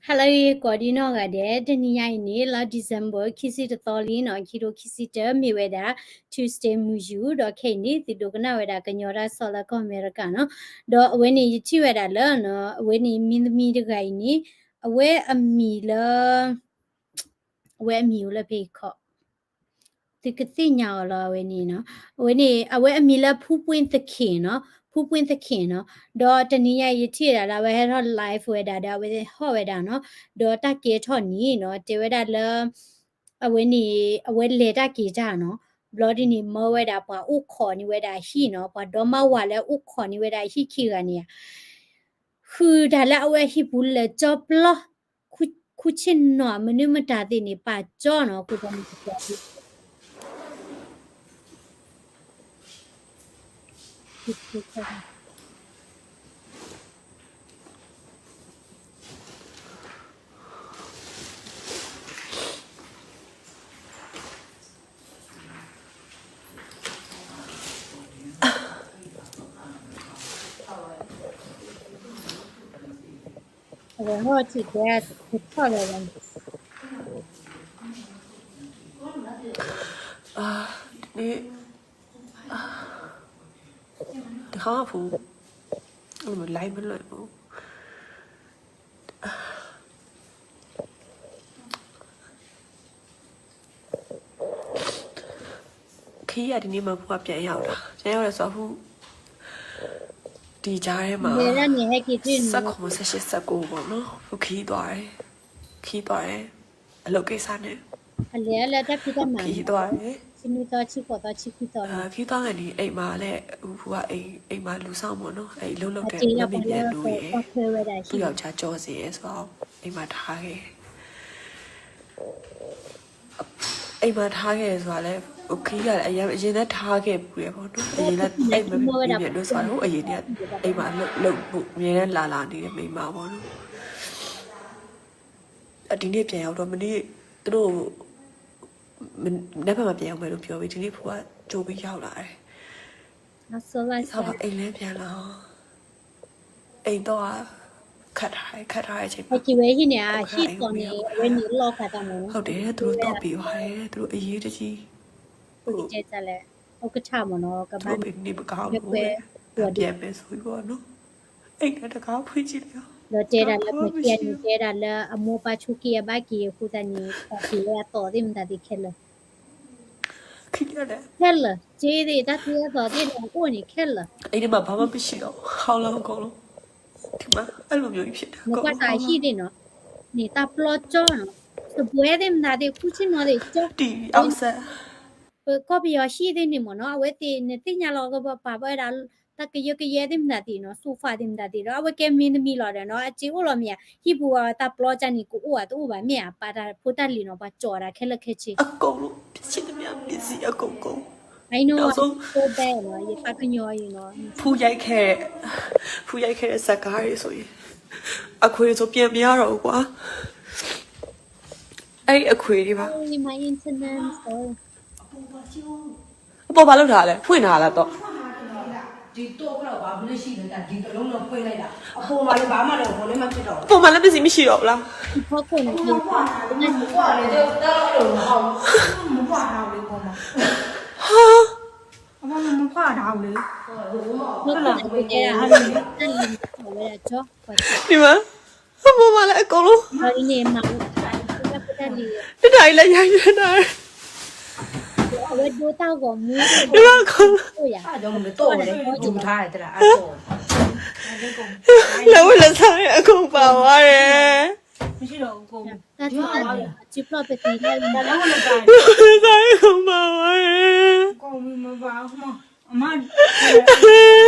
Hello ကိးဒံနီၢ်ဂၤဒဲး, တနံၤညါအံၤန့ၣ် လါ December ခံဆံတသီလံနီၤ, ခံထိခံဆံတၢ မ့ၢ်ဝဲဒၣ် Tuesday မုၢ်ယူာ်, ဒီးခဲအံၤန့ၣ် သုဒိကနၣ်ဝဲဒၣ်ကညီတၢ်ဆီလၢကီၢ်အမဲရကၤနီၤ, ဒီးအဝဲန့ၣ် ယထံၣ်ဝဲဒၣ်လၢ အဝဲန့ၣ် မင်းသမီးတဂၤအံၤန့ၣ် အဝဲအမံၤလၢ အဝဲအမံၤအိၣ်လၢဖဲအံၤခီ သုကသ့ၣ်ညါအီၤလီၤ အဝဲန့ၣ်နီၤ, အဝဲန့ၣ် အဝဲအမံၤလၢ ဖူပွင့်သခင်နီၤ, ဖူပွင့်သခင်နီၤ, ဒီးတနံၤညါအံၤယထံၣ်ဝဲဒၣ်လၢအဝဲဟဲထီၣ် live ဝဲဒၣ်ဒီး အဝဲဟီၣ်ဝဲဒၣ်နီၤ, ဒီးတၢ်ကဲထီၣ်န့ၣ်နီၤ တဲဝဲဒၣ်လၢ အဝဲန့ၣ် အဝဲလဲၤတၢ်က့ၤတၢ်နီၤ, ဘျီဒ်န့ၣ် မၢဝဲဒၣ်ပှၤအိၣ်ခိးန့ၢ်ဝဲဒၣ်ဟံၣ်နီၤ, ပှၤဒီမါဝၤလၢအိၣ်ခိးန့ၢ်ဝဲဒၣ်ဟံၣ်ခံဂၤန့ၣ်ဧါ, ဃုတၢ်လၢအဝဲဟံၣ်ပူၤလၢာ်ကၠီပျီ, ခူၣ်ဆ့ၣ်နီၤ မနုၤမတၤသ့ၣ်န့ၣ် ပာ်ကၠီနီၤ, ဃုတၢ်န့ၣ် အဝဲဟီၣ်ထံၣ်ကဲ တထီၣ်လၢၤဘၣ်န့ၣ် တခါဖူ like မလွဲဘူး ခီယၤဒ်န့ၣ်မ့ၢ် ဖုကပြန်ရောက်တာ ပြန်ရောက်တယ်ဆိုတော့ အခု ဒီကြားထဲမှာ ဆယ့်ခုနစ် ဆယ့်ရှစ် ဆယ့်ကိုး ပေါ့နော် ဖုခရီးသွားတယ် ခရီးသွားတယ် အလုပ်ကိစ္စနဲ့ ခရီးသွားတယ် ခရီးသွားကနေအိမ်မှာလည်း ဖုကအိမ် အိမ်မှာလူစောင့်ပေါ့နော် အဲ့အလုပ်လုပ်တဲ့ မမေ့ပြန်တို့ရယ် သူ့ယောက်ျားကျော်စေရယ်ဆိုတော့ အိမ်မှာထားခဲ့ အိမ်မှာထားခဲ့ဆိုတာလဲ ခရီးကလည်း အရင် အရင်လည်းထားခဲ့ဘူးတယ်ပေါ့နော် အရင်လည်း အဲ့မမေ့ပြန်တို့ဆိုတာဟိုအရင်က အိမ်မှာလုပ်လုပ်ဖို့ အမြဲတမ်းလာလာနေတဲ့မိန်းမပေါ့နော် ဒီနေ့ပြန်ရောက်တော့ မနေ့ သူတို့ မ- မနက်ဖြန်မှပြန်ရောက်မယ်လို့ပြောပြီး ဒီနေ့ဖုကကြိုပြီးရောက်လာတယ်။ နောက်ဆုံးလိုက် ဒီတော့အိမ်လည်းပြန်လာ အိမ်တော့ခတ်ထားတယ် ခတ်ထားတဲ့အချိန်မှာ ဟဲက့ၤဝဲဟံၣ်န့ၣ် အဟံၣ်ကီၢ်န့ၣ် အဝဲန့ၣ်လီၢ်ခါတၢ်မ့ၢ်နီၤ ဟုတ်တယ် သူတို့တော့ပေးပါတယ် သူတို့အရေးတကြီး သူတို့ပေးနေမကောင်းလို့ ပြန်ပြန်မယ်ဆိုပြီးပေါ့နော် အိမ်ထဲတံခါးဖွင့်ကြည့်လိုက် ဒီးတဲဒ�်�လၢ ပကဲန့ၣ် တဲဒၣ်လၢအမိၢ်ပၢ်ဆိးက့အဘၣ်က့ၤအဃိသတးန့ၣ် ပှၤက့ၤဝဲအသီသ့ၣ်မတၤသ့ၣ်ခဲလၢာ် ခဲလၢာ် က့ၤသ့ၣ် တၢ်သ့အသီသ့ၣ်ဒီးအိၣ်န့ၣ်ခဲလၢာ် အိမ်ထဲမှာဘာမှမရှိတော့ဘူး ဟောင်းလောင်းအကုန်လုံး ဒီမှာအဲ့လိုမျိုးကြီးဖြစ်တယ် နကွၢ်စးဟံၣ်သ့ၣ်နီၤ န့ၣ်တၢ်ပျီကၠီနီၤ စပွဲသ့ၣ်မတၤသ့ၣ် ခူၣ်ဆ့ၣ်နီၤသ့ၣ်ကၠီ တီအောက်ဆက် ပကီၢ်ပယီၤဟံၣ်သ့ၣ်န့ၣ်မ့ၢ်နီၤ အဝဲသ့ၣ်နသ့ၣ်ညါလီၤကပာ်ပဝဲဒၣ် တၢ်ကယၢကယဲသ့ၣ်မတၤသ့ၣ်နီၤ ဆိုဖာသ့ၣ်မတၤသ့ၣ်ဒီး အဝဲကဲမင်းသမီးလီၤဒီးနီၤ အစ့အိၣ်လီၤမ့ၢ်ဧါ ဟံၣ်ပူၤအတၢ်ပျီကၠီန့ၣ် ကအိၣ်ဧါတအိၣ်ဘၣ်မ့ၢ်ဧါ ပာ်တၢ်ဖိတၢ်လံၤနီၤ ပှၤကၠီတၢ်ခဲလၢာ်ခဲဆ့ အကုန်လုံး ဖြစ်သမျှ ပစ္စည်းအကုန်ကုန် နောက်ဆုံး ဖူရိုက်ခဲ့တဲ့ ဖူရိုက်ခဲ့တဲ့ဇာတ်ကားတွေဆိုရင် အခွေတွေဆိုပြန်မရတော့ဘူးကွာ အဲ့ဒီအခွေတွေပါ အပေါ်ဘာလုပ်ထားလဲ ဖွင့်ထားလားတော့ ဒီတော့ကတော့ဘာမှမရှိတော့တာဒီတစ်လုံးတော့ဖွင့်လိုက်တာအပေါ်မှာလည်းဘာမှတော့ဘာလည်းမဖြစ်တော့ဘူးအပေါ်မှာလည်းပစ္စည်းမရှိတော့ဘူးလားဒီဖောက်ကုန်နေတယ်မကွာလေတော့တော့လို့မဟုတ်ဘူးမကွာတာလေပေါ်မှာဟာအမမကွာတာလေဟုတ်လားဘယ်လိုလဲအဲ့ဒီမှာ ဒီမှာမမလည်းအကုန်လုံးဒီနေ့မမတဒါကြီးလည်းရိုက်နေတာအဝဲဒိုးတၢ်ဂေါ်မူဒီမှာအကုန်လုံးအဲ့ဒါကြောင့်မလို့တော့လေယူထားတယ်တလားအဲ့တော့လည်းဝိလစားအကုန်ပါသွားတယ်မရှိတော့ဘူးကိုတၢ်ထူးတၢ်တီၤအစုဖျီၣ်ပသံၣ်လၢတၢ်ဝိလစားအကုန်ပါသွားတယ်ကိုမမပါမအမမပါဘူး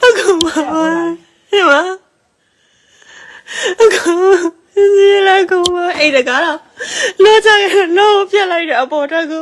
အကမၤဝါဟဲဝါအကမၤဟဲလၢအကမၤအိမ်တကားတော့လောကြရလောပြက်လိုက်တဲ့အပေါ်တကူ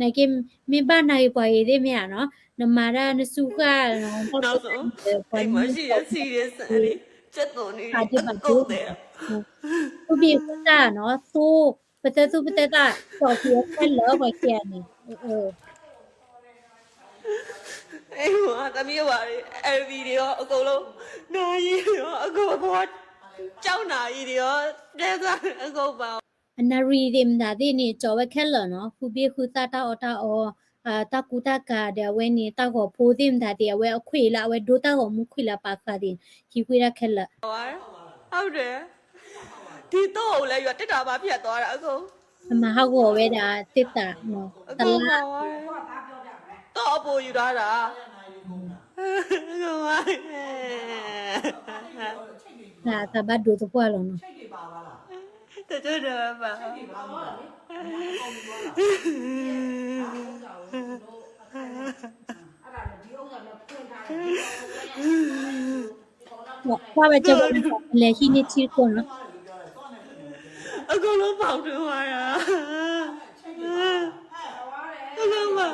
နက့ မ့ၢ်ဘၣ်နၤဂ့ၤပှၤဂ့ၤသ့ၣ်မ့ၢ်ဧါနီၤ, နမၤဒၣ်နစူၢ်ဃာ်နီၤ, တၢ်ကီတၢ်ခဲဒီးပှၤနမ့ၢ်တၢ်ကီတၢ်ခဲ ဖးဒံးဘၣ်ဒိ, ဃုဘ့ၣ်ဃုသၣ်နီၤ, သိ ပသၢသူၣ်ပသၢသၣ် ကၠီၣ်က့ၤအခဲလၢာ်ပှၤခံဂၤန့ၣ်, အဲ အနၣ်ရံၣ်သ့ၣ်မတၤသ့ၣ်န့ၣ် ကၠီၣ်ဝဲခဲလၢာ်နီၤ, ဃုဘ့ၣ်ဃုသၣ်တၢ်အီၣ်တၢ်အီ, တၢ်ကူတၢ်ကၤဒီးအဝဲန့ၣ် တၢ်ဂီၤဖိသ့ၣ်မတၤသ့ၣ် အဝဲအခွဲးလၢ အဝဲဒိတၢ်ဂီၤမူခွဲးလၢပာ်ဃာ်သ့ၣ်န့ၣ် ဟံးကွံာ်တၢ်ခဲလၢာ် ဒ်သိးအိၣ်လၢယွၤတတၢ်ဘၣ်ဖျဲးအသီဒၣ်အဃိ, အမၤဟးဂီၤဝဲဒၣ်သ့ၣ်သးနီၤ, တလါ, တီၢ်အပူၤယူၤဒီးဒၣ်, သးဘၣ်ဒိသပှၢ်လီၤနီၤ, တဘၣ်, ကွၢ်ဝဲကၢ လဲၤဟံးန့ၢ်ထံတကိးနီၤ, အကလီၤပာ်ဝဲဒၣ်, အကလီၤပာ်,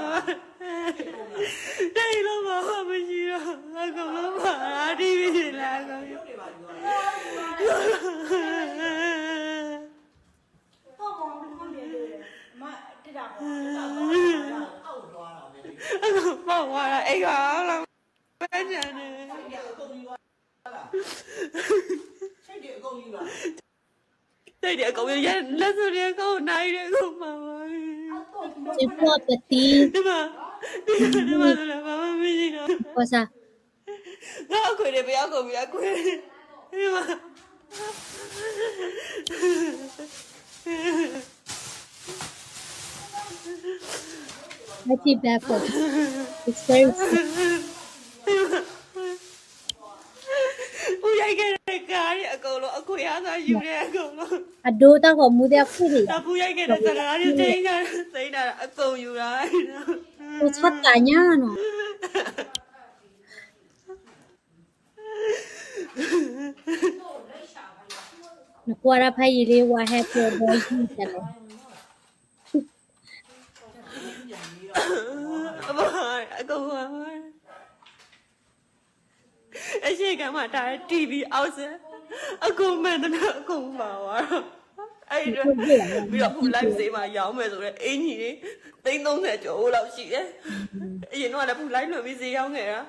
တၢ်အံၤလီၤပာ်ဝဲပယံၤလီၤ, အကလီၤပာ်ဒ်ဝဲလၢအကလီၤ, အကလီၤပာ်ဝဲဒၣ် အဲၣ်ဂၤလီၤ, ဝဲဒၣ်န့ၣ် တၢ်ဒ်အကီၢ် ယဲလၢစိၤဒ်အကီၢ် နၤအံၤဒ်အကီၢ်မၤဝဲ, ယကွၢ်ပတံၤ, တမၤ, တမၤလၢၤဘၣ် မ့ၢ်ယံၤလီၤ, ကွၢ်စၢ်, လၢအခွဲးန့ၣ် ပယီၤကီၢ်ပယီၤခွဲး, တမၤ It's very sick. ပူယဲကဲတကးန့ၣ် အကိာ်လီၤ အခွဲးအသးယူၤန့ၣ် အကိာ်လီၤ, အဒိတၢ်ဂီၤမူသ့ၣ်အခွဲးန့ၣ်, တၢ်ပူယဲကဲတသးတဂၤန့ၣ် သ့ၣ်ညါ သ့ၣ်ညါ အကိာ်ယူၤလီၤ, အိၣ်ဆၣ်သးညါနီၤ နကွၢ်တၢ်ဖးယံာ်လံ what happened ဒီးယံာ်တလဲၣ်, အဘၣ် အကဝါ အရှေ့ကမ္ဘာတၢ် တီၣ်ဘံၣ် အောက်စဲ အကိးမဲာ်တနၢ်အကိးမၤဝါဒီး, အဲ, ပြီးတော့ ဖူလိုက်စေးမၤ ရောင်းမယ်ဆိုတဲ့အင်္ကျီလေး သိန်းသုံးဆယ်ကျော်အိၣ်လောက်ရှိတယ်. အရင်တော့လည်း ဖူလိုက်လွှင့်ပြီး ဈေးရောင်းခဲ့တာ.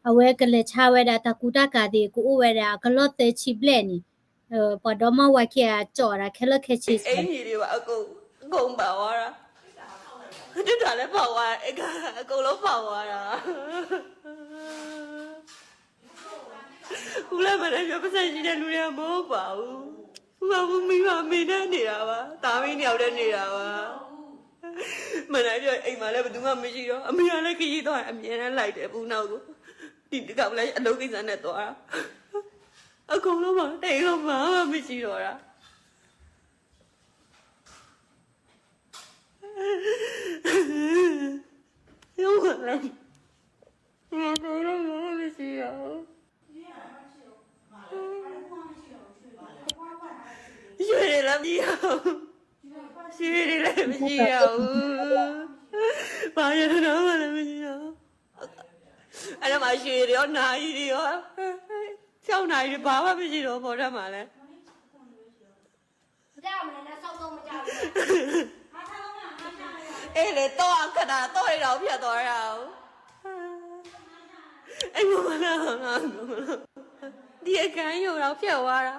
အဝဲကလဲၤဆါဝဲဒၣ်တၢ်ကူတၢ်ကၤသ့ၣ် ကအိၣ်ဝဲဒၣ်အကလီၢ်သၢဆံဘျဲၣ်န့ၣ်, ပှၤဒီမါဝၤခံဂၤကၠီၣ်ဒၣ်ခဲလၢာ်ခဲဆ့ အင်္ကျီလေးပါ အကိး, အကိးမၤဝါဒီး, ဒုးတၢ်လဲၤပာ်ဝါ, အကိးလီၤပာ်ဝါဒီး ဖူလၢမနုၤ ပစံးဆံးတဲလူၤန့ၣ် အမ့ၢ်အိၣ်ပာ်အူ, ဖူဘၣ်ဖူမံဘၣ် မ့ၢ်တန့ၢ်ဒၣ်ဘၣ်, သးမံန့ၢ်အီၤတန့ၢ်ဒၣ်ဘၣ်. မနုၤ အိမ်မှာလည်း ဘယ်သူမှမရှိတော့, အမေကလည်း ခရီးသွား, အမြဲတမ်းလိုက်တယ် ဖူနောက်ကို, ဒီတခါလည်း အလုပ်ကိစ္စနဲ့သွားတာ, အကုန်လုံးပါ တအိမ်လုံးမှာမှမရှိတော့တာ. ရုံးဝင်လာပြီ။ ငါတို့တော့မမရှိတော့ဘူး။ ရွှေတွေလည်းမရှိတော့ဘူး။ ရွှေတွေလည်းမရှိတော့ဘူး။ ဘာရတနာမှလည်းမရှိတော့ဘူး။ အဲ့ဒါမှရွှေတွေရော နာရီတွေရော ကျောင်းနာရီတွေ ဘာမှမရှိတော့ဘူး ဘိုးထဲမှာလည်း။ အေးလေ တော့အခဏတော့ရတော့ဖြစ်သွားတာ။ အဲ့ဘိုးမလာတော့ ဒီအခန်းရုံတော့ဖြစ်သွားတာ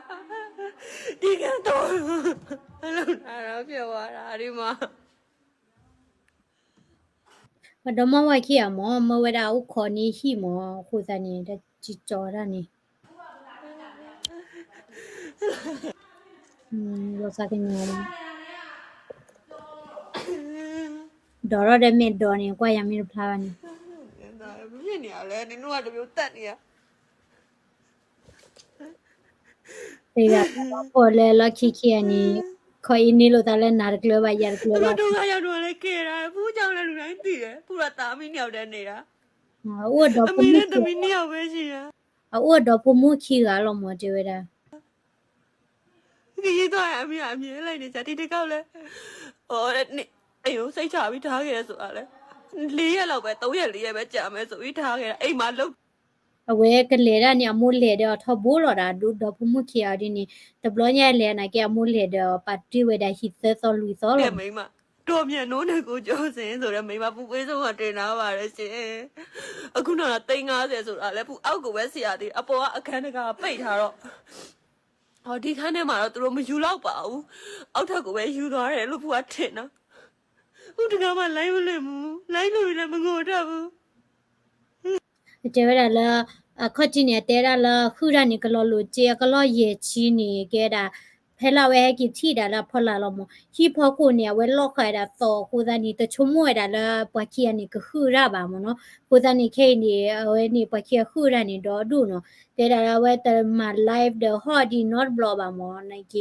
။ ဒီကတော့ အလုပ်လာတော့ဖြစ်သွားတာ ဒီမှာ။ ပှၤဒီမါဝၤခံဂၤမ့ၢ် မၢဝဲဒၣ်အိၣ်ခိးန့ၢ်ဟံၣ်မ့ၢ် အဃိသတးန့ၣ် တၢ်စံၣ်ကၠီတၢ်န့ၣ် လီၤသးကညီၤလီၤ. ဒီးထီၣ်ဒီးမဲာ်ဒီးန့ၣ် ကွၢ်ယၤမ့ၢ်တဖျါဘၣ်န့ၣ် တဂၤတဘၣ်ဖီၣ်လၢလီၢ်ခံခံဂၤန့ၣ် ခီအံၤန့ၢ်လိာ်သးလၢနၤတကျၢၤဘၣ် ယၤတကျၢၤဘၣ် ဒိဂၤယၤဒိးလဲၤကဲဒၣ် ဖူကၠီလၢလူၤနၤတံၢ်ဒီး ဖူဒီးသးမံန့ၢ်အီၤဒီးန့ၣ်ဒၣ် အအိၣ်ဒီးဖိမုၣ်ခံဂၤ အအိၣ်ဒီးဖိမုၣ်ခံဂၤလီၤမ့ၢ်တဲဝဲဒၣ် ကယံၤသွဲၣ်အမံၤအမံၤလၢန့ၣ် ကတံၢ်တကီၢ်လၢ အယိၤစိတ်ချပြီးထားခဲ့တယ်ဆိုတာလဲ လေးရက်လောက်ပဲ သုံးရက်လေးရက်ပဲကြာမယ်ဆိုပြီးထားခဲ့တာ အိမ်မှာလုပ် အဝဲကလဲၤဒၣ်န့ၣ် အမိၢ်လဲၤဒီးအီၤထီဘိလီၤဒၣ် ဒီးဖိမုၣ်ခံဂၤဒ်န့ၣ် တဘျီညါလဲၤနာ်က့ အမိၢ်လဲၤဒီးပာ်တ့ၢ်ဝဲဒၣ်ဟံၣ်သၢသီလွံၢ်သီလီၤ မိန်းမ တော်မြတ်နိုးနဲ့ကိုကျော်စင်ဆိုတဲ့မိန်းမပူၤကွဲဆုံးကတင်ထားပါတယ်ရှင်အခုနောက်တော့သိန်းငါးဆယ်ဆိုတာလဲဖူအောက်ကိုပဲဆရာသေးအပေါ်ကအခန်းတကာပိတ်ထားတော့ဟောဒီခန်းထဲမှာတော့သူတို့မယူလောက်ပါဘူးအောက်ထပ်ကိုပဲယူသွားတယ်လို့ဖူကထင်တာဖူတကားမှလိုက်မလွင်ဘူးလိုက်လို့လည်းမငိုတော့ဘူး တဲဝဲဒၣ်လၢ အခီၣ်ထံးန့ၣ် အတဲဒၣ်လၢ ဟုၣ်တၢ်န့ၣ် ကလီၤလိာ်စ့ အကလီၢ်ယဲၢ်ဆံန့ၣ် ကဲဒၣ် ဖဲလၢအဝဲဟဲက့ၤထံၣ်ဒၣ်လၢအဖီလာ်လီၤမး ဟံၣ်ဖီခိၣ်န့ၣ် အဝဲလီၢ်ဃာ်ဝဲဒၣ်သီအဃိသတးန့ၣ် တဆိကမိၣ်ဝဲဒၣ်လၢ ပှၤခံဂၤန့ၣ် ကဟုၣ်တၢ်ဘၣ်မးနီၤ အဃိသတးန့ၣ် ခဲအံၤန့ၣ် အဝဲန့ၣ် ပှၤခံဂၤဟုၣ်တၢ်န့ၣ် ဒီဒူၣ်နီၤ တဲဒၣ်လၢအဝဲတမၤ live ဒီးဟီၣ်ဒံးနီတဘျီဘၣ်မး နာ်က့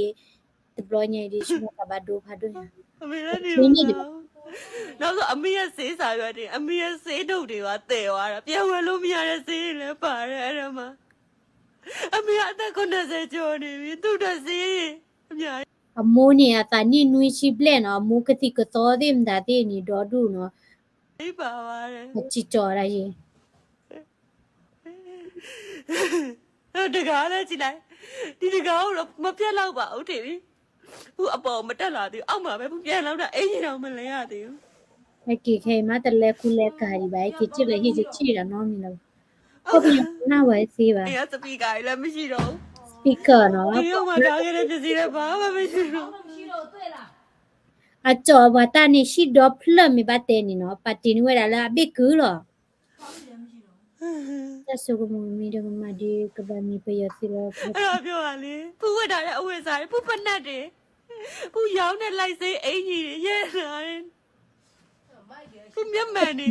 တဘျီညါအံၤဒ်ဆိကမိၣ်ကဘၣ်ဒိဖးဒိၣ်ညါ နောက်ဆိုအမေရဲ့ဈေးဆိုင်ရွက်တွေအမေရဲ့ဈေးဒုတ်တွေပါတည်သွားတာပြန်ဝယ်လို့မရတဲ့ဈေးတွေလည်းပါတယ်အဲ့ဒါမှာအမေကအသက်90ကျော်နေပြီသူ့အတွက်ဈေးတွေအများကြီး အမိၢ်န့ၣ်အသးနံၣ်နွံဆံဘျဲၣ်နီၤ အမိၢ်ကသံၣ်ကသီသ့ၣ်မတၤသ့ၣ်န့ၣ်ဒီဒူၣ်နီၤ ပါပါတယ် အစံၣ်ကၠီၤဒၣ်ယဲ တံခါးလၢစံးလိုက် ဒီတံခါးအိၣ်ဒီးမပျံလောက်ပါဦးထင်ပြီဖူအပေါ်မတက်လာသေးဘူးအောက်မှာပဲဖူပြန်လောက်တာအင်ကြီးတော့မလဲရသေးဘူး ဟဲက့ၤခဲအံၤမးတလဲကူလဲကၤဒံးဘၣ် ဟဲက့ၤစံၣ်လၢဟံၣ်တစံၣ်ဒီးနီတမံၤလီၤ အိၣ်ပယီၤနၢ်ဝဲသ့ဘၣ် speaker လၢမရှိတော့ဘူး speaker နီၤ ဒီရောက်မှာထားခဲ့တဲ့ပစ္စည်းလည်းဘာမှမရှိတော့ဘူး အကၠီၤပှၤတၢ်န့ၣ်ဟံၣ်ဒီဖျၢၣ်မ့ၢ်ဘၣ်တဲန့ၣ်နီၤ ပာ်တ့ၢ်န့ၢ်ဝဲဒၣ်လၢအဘ့ၣ်ကုၢ်လီၤ တၢ်ဆိကမိၣ်မ့ၢ်တကမၤဒ်ကဘၣ်မံပယီၤသ့လီၤ အဲ့တော့ပြောပါလေဖူဝတ်ထားတဲ့အဝတ်အစားတွေဖူပနက်တွေဖူရောင်းတဲ့လိုက်စိမ်းအင်္ကျီတွေရဲတာတွေဖူမျက်မှန်တွေ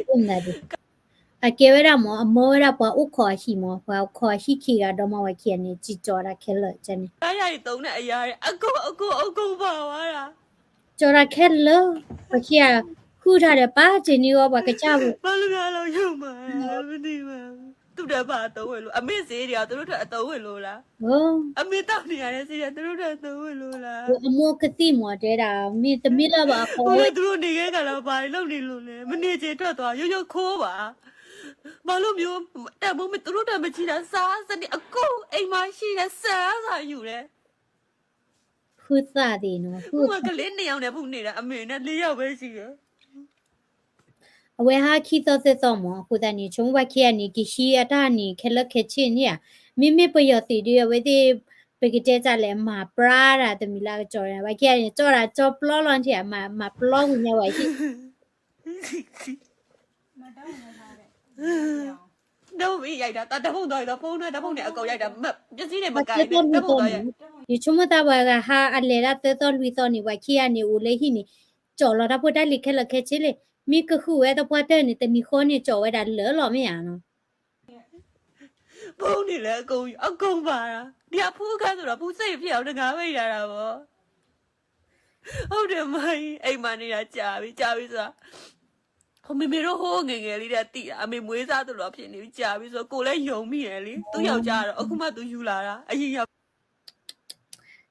အကဲဝဲဒၣ်မး အမၢဝဲဒၣ်ပှၤအိၣ်ခိးအဟံၣ်မး ပှၤအိၣ်ခိးအဟံၣ်ခံဂၤဒီမါဝၤခံဂၤန့ၣ် စံၣ်ကၠီၤဒၣ်ခဲလၢာ်န့ၣ် ကားရည်သုံးတဲ့အရာတွေအကုန်အကုန်အကုန်ပါသွားတာ ကၠီၤတၢ်ခဲလၢာ် ပှၤခံဂၤ ဃုာ်တၢ်ဒီးပာ်တ့ၢ်န့ၢ်အီၤပှၤကစၢ်ပူၤ ဘာလို့များလောက်ရုံမှာလဲမသိပါဘူးသူ့တပာအသုံးဝင်လို့အမေ့ဈေးတွေကသူတို့ထက်အသုံးဝင်လို့လားအမေ့တောက်နေရတဲ့ဈေးတွေကသူတို့ထက်အသုံးဝင်လို့လားအမိၢ်ကသံၣ်မးတဲဒၣ် မ့ၢ်တမ့ၢ်လၢဘၣ်အဃိဘယ်သူတို့နေခဲ့ကြလားဘာတွေလုပ်နေလို့လဲမနေချင်ထွက်သွားရိုးရိုးခိုးပါ ဘာလို့မျိုး တမိုးမသူတို့တမချီတာစားစနေအကုန်အိမ်မှာရှိတဲ့ဆရာစာယူတယ် ဃုသၣ်သ့ၣ်နီၤ ဃု မကလေးနှစ်ယောက်နဲ့ ဖူးနေတာ အမေနဲ့ လေးယောက်ပဲရှိတယ် အဝဲဟးခံသီသၢသီမး အဃိသတးန့ၣ် ဆိကမိၣ်ပှၤခံဂၤန့ၣ် ကဟံးအတၢ်န့ၣ် ခဲလၢာ်ခဲဆ့န့ၣ်ဧါ, မ့မ့ၢ်ပယီၤသုးဒီး အဝဲသ့ၣ် ပကတဲတၢ်လဲၣ် မၤပြါတၢ်တမံၤလၢကစီၤန့ၣ် ပှၤခံဂၤန့ၣ် ကၠီၣ်တၢ်ကၠီပျီလီၤထံၣ်ဧါ, မၤ မၤပျီဝံၤညါဝဲဟံၣ် ဓာတ်ပုံရိုက်တာ ဓာတ်ပုံသွား ဓာတ်ပုံနဲ့ ဓာတ်ပုံနဲ့ အကုန်ရိုက်တာ မ- ပစ္စည်းတွေမကိုင်နဲ့ ဓာတ်ပုံသွားရိုက် ယဆိကမိၣ်သးပှၤဂၤဟးအလဲၤဒၣ်သၢသီလွံၢ်သီန့ၣ် ပှၤခံဂၤန့ၣ်အိၣ်လၢဟံၣ်န့ၣ် ကၠီၣ်လီၤတၢ်ဖိတၢ်လံၤခဲလၢာ်ခဲဆ့လံ, မ့ၢ်ကဃုဝဲသပှၢ်တၢၢ်န့ၣ် တနံၤဃီန့ၣ် ကၠီၣ်ဝဲဒၣ်လၢာ်လီၤမ့ၢ်ဧါနီၤ ဖုန်းတွေလည်းအကုန်အကုန်ပါတာ ဒီအဖုအခန်းဆိုတော့ ဖုစိတ်ဖြစ်အောင်တခါပဲရတာပေါ့ ဟုတ်တယ်မကြီး အိမ်မှာနေတာကြာပြီကြာပြီဆိုတာ ဟိုမေမေတို့ဟိုးငယ်ငယ်လေးတည်းကသိတာ အမေမွေးစားသလိုဖြစ်နေပြီကြာပြီဆိုတော့ ကိုယ်လည်းယုံမိတယ်လေ သူ့ယောက်ျားကတော့အခုမှသူယူလာတာ အရင်ယောက်ျား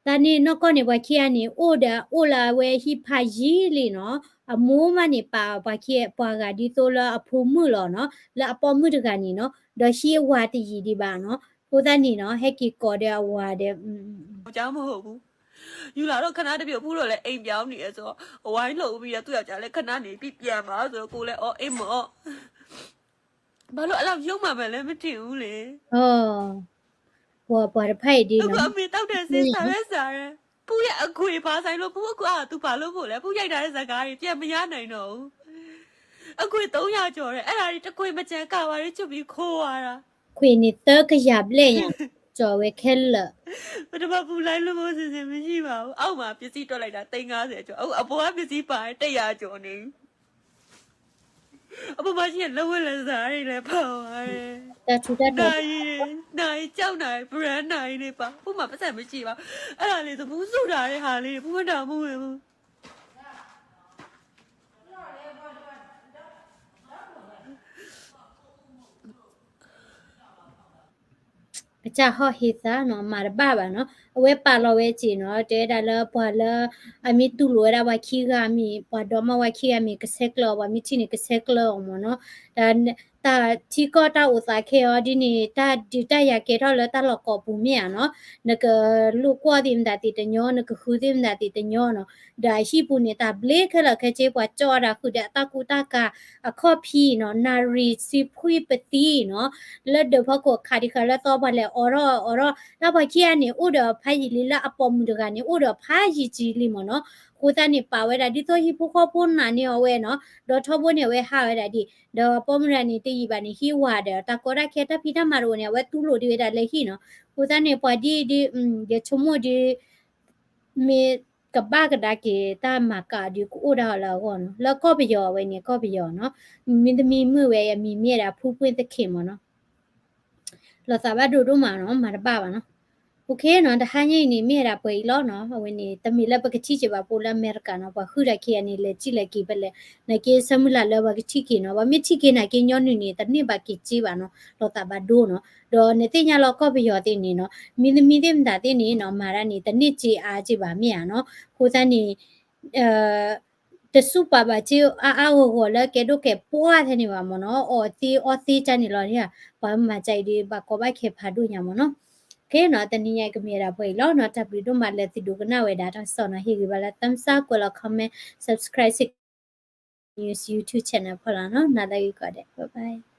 တၢ်န့ၣ်နီၢ်ကီၢ်န့ၣ် ပှၤခံဂၤန့ၣ် အိၣ်ဒီး အိၣ်လၢအဝဲဟံၣ်ဖးယံာ်လံနီၤ, အမိၢ်မးန့ၣ် ပာ်ပှၤခံ ပှၤဂၤဒ်သိးလၢအဖိမုၣ်လီၤနီၤ, လၢအပိာ်မုၣ်တဂၤန့ၣ်နီၤ, ဒီးဟံၣ်အဝၤတယံာ်ဒံးဘၣ်နီၤ, အဃိသတးန့ၣ်နီၤ ဟဲက့ၤကိးဒီးအဝၤဒီး မဟုတ်ဘူး ယူလာတော့ခဏတပြုတ်ဘူးတော့လဲအိမ်ပြောင်းနေတယ်ဆိုတော့အဝါကြီးလှုပ်ပြီးတော့သူ့ယောက်ျားလည်းခဏနေပြီးပြန်ပါဆိုတော့ကိုလည်းအော်အိမ်မော် ဘာလို့အဲ့လောက်ယုံမှန်မှန်လဲမထင်ဘူးလေ ပှၤပှၤတဖၣ်အံၤဒ်နီၤ အခုအမေတောက်တဲ့စင်စားပဲစားတယ်ဖူးရဲ့အခွေပါဆိုင်လို့ဖူးအခုအာသူပါလို့ဖို့လဲဖူးရိုက်ထားတဲ့ဇာတ်ကားတွေပြန်မရနိုင်တော့ဘူးအခွေသုံးရာကျော်တယ်အဲ့ဒါတွေတခွေမကျန်ကပါတွေချုပ်ပြီးခိုးသွားတာခွေန့ၣ်သၢကယၤဘျဲၣ်ညါ ကၠီဝဲခဲလၢာ် ပထမဖူးလိုက်လို့ဖို့စင်စင်မရှိပါဘူးအောက်မှာပစ္စည်းတွက်လိုက်တာသိန်းငါးဆယ်ကျော်အခုအပေါ်ကပစ္စည်းပါတယ်တစ်ရာကျော်နေပြီ အပမၤဆံးလက်ဝဲလက်စားတွေလည်းပါပါတယ်တၢ်ထူတၢ်တီၤနာရီတွေနာရီကြောက်နာရီ brand နာရီတွေပါဘူးမှာပတ်စံမရှိပါဘူးအဲ့ဒါလေးသဘူးစုတာတဲ့ဟာလေးဘူးမနာမှုပဲဘူး ကစၢ်ဟီၣ်ဟ့သးနီၤ မၤတဘၣ်ဘၣ်နီၤ အဝဲပာ်လီၤဝဲစ့ၢ်နီၤ တဲဝဲဒၣ်လၢပှၤလၢ အမ့ၢ်တူၢ်လိာ်ဝဲဒၣ်ပှၤခံဂၤမ့ၢ် ပှၤဒီမါဝၤခံဂၤမ့ၢ်ကဆဲးကျၢအီၤ ပှၤမ့ၢ်ထံၣ်န့ၣ်ကဆဲးကျၢအီၤမ့ၢ်နီၤ တၢ် တၢ်ထံကီၢ်တၢ်အိၣ်သးခဲအံၤဒ်န့ၣ် တၢ်ဒုးတၢ်ယၤကဲထီၣ်လၢတၢ်လီၢ်ကိးပူၤမ့ၢ်ဧါနီၤ နကလိာ်ကွီၢ်သ့ၣ်မတၤသ့ၣ်တညီ နကဃုသ့ၣ်မတၤသ့ၣ်တညီနီၤ ဒီးအဟံၣ်ပူၤန့ၣ် တၢ်ဘျ့ခဲလၢာ်ခဲဆ့ ပှၤကၠီအီၤတၢ်ဃုာ်ဒီးအတၢ်ကူတၢ်ကၤ အခီၣ်ဖံးနီၤ နၣ်ရံၣ်ဆံဖှံပသံနီၤ လၢဒၢးဖီခိၣ်ခးဒံးဃာ်လၢသီပှၤလဲၤအိးထီၣ်အိးထီၣ် တၢ်ပှၤခံဂၤန့ၣ် အိၣ်ဒီးဖးယံာ်လံလၢအပိာ်မုၣ်တဂၤန့ၣ် အိၣ်ဒီးဖးယံာ်ကံလံမ့ၢ်နီၤ အဃိသတးန့ၣ် ပာ်ဝဲဒၣ်ဒ်သိးဟံၣ်ဖိဃီဖိနာ်န့ၢ်အီၤဝဲနီၤ ဒီးထီဘိန့ၣ် အဝဲဟးဝဲဒၣ်ဒ် ဒီးပိာ်မုၣ်တဂၤန့ၣ် တယံာ်ဘၣ်န့ၣ် ဟံၣ်ဝၤဒီး တၢ်ကီတၢ်ခဲတၢ်ဖံးတၢ်မၤတအိၣ်န့ၣ် အဝဲတူၢ်လိာ်ဒံးဝဲဒၣ်လၢဟံၣ်နီၤ အဃိသတးန့ၣ် ပှၤဒ်ဒ် ယဆိကမိၣ်ဒ် မ့ၢ်ကဘၣ်ကဒါက့ၤ တၢ်မၤကးဒုးကအိၣ်ဒၣ်အီၤလၢအဂီၢ်နီၤ လၢကီၢ်ပယီၤအဝဲန့ၣ် ကီၢ်ပယီၤနီၤ မ့တမ့ၢ်မုာ်ဝဲအမံၤမ့ၢ်ဒၣ်ဖူးပွင့်သခင်မ့ၢ်နီၤ လီၤသးဘၣ်ဒိဒိၣ်မးနီၤ မၤတဘၣ်ဘၣ်နီၤ okay နီၤ တဟါညါအံၤန့ၣ် မ့ၢ်ဝဲဒၣ်ပှဲၤအံၤလီၤနီၤ အဝဲန့ၣ် တမ့ၢ်လၢပကထံၣ်က့ၤဘၣ်ဖိလၢအမဲရကၤနီၤ ပှၤဃုတၢ်ခံဂၤန့ၣ် လဲၤထံၣ်လဲၤက့ၤဖဲလဲၣ် နာ်က့ဆၢမုၢ်လၢ်လၢပှၤကထံၣ်က့ၤနီၤ ပှၤမ့ၢ်ထံၣ်က့ၤနာ်က့ညီနုၢ်န့ၣ် တန့ၢ်ဘၣ်က့ၤစ့ဘၣ်နီၤ လီၤသးဘၣ်ဒိနီၤ ဒီးနသ့ၣ်ညါလီၤကီၢ်ပယီၤသ့ၣ်န့ၣ်နီၤ မံၤသမံၤသ့ၣ်မတၤသ့ၣ်န့ၣ်နီၤ မၤတၢ်န့ၣ် တန့ၢ်စ့အါက့ဘၣ်မ့ၢ်ဧါနီၤ အဃိသတးန့ၣ် တစူၢ်ပာ်ဘၣ်စ့အါအါဂီၢ်ဂီၢ်လၢကဲဒိၣ်ကဲပှၢ်ထဲန့ၣ်ဘၣ်မ့ၢ်နီၤ အီၣ်သ့အီသ့တၢ်န့ၣ်လီၤ ပှၤမၤကါအံၤဒီး ဘၣ်ကီဘၣ်ခဲဖးဒိၣ်ညါမ့ၢ်နီၤ okay နီၤ တနံၤညါကမ့ၢ်ဝဲဒၣ်ပှဲၤအံၤလီၤနီၤ တၢ်ဘျုးဒိၣ်မးလၢသုဒိကနၣ်ဝဲဒၣ်တၢ်ကစီၣ်နီၤ ဟ့ၣ်ဂံၢ်ဘါလၢ thumbs up ကွဲးလီၤ comment subscribe စ့ၢ်ကီး News YouTube channel ဖီလာ်နီၤ နၤလၢဂ့ၤကိးဂၤဒဲး bye bye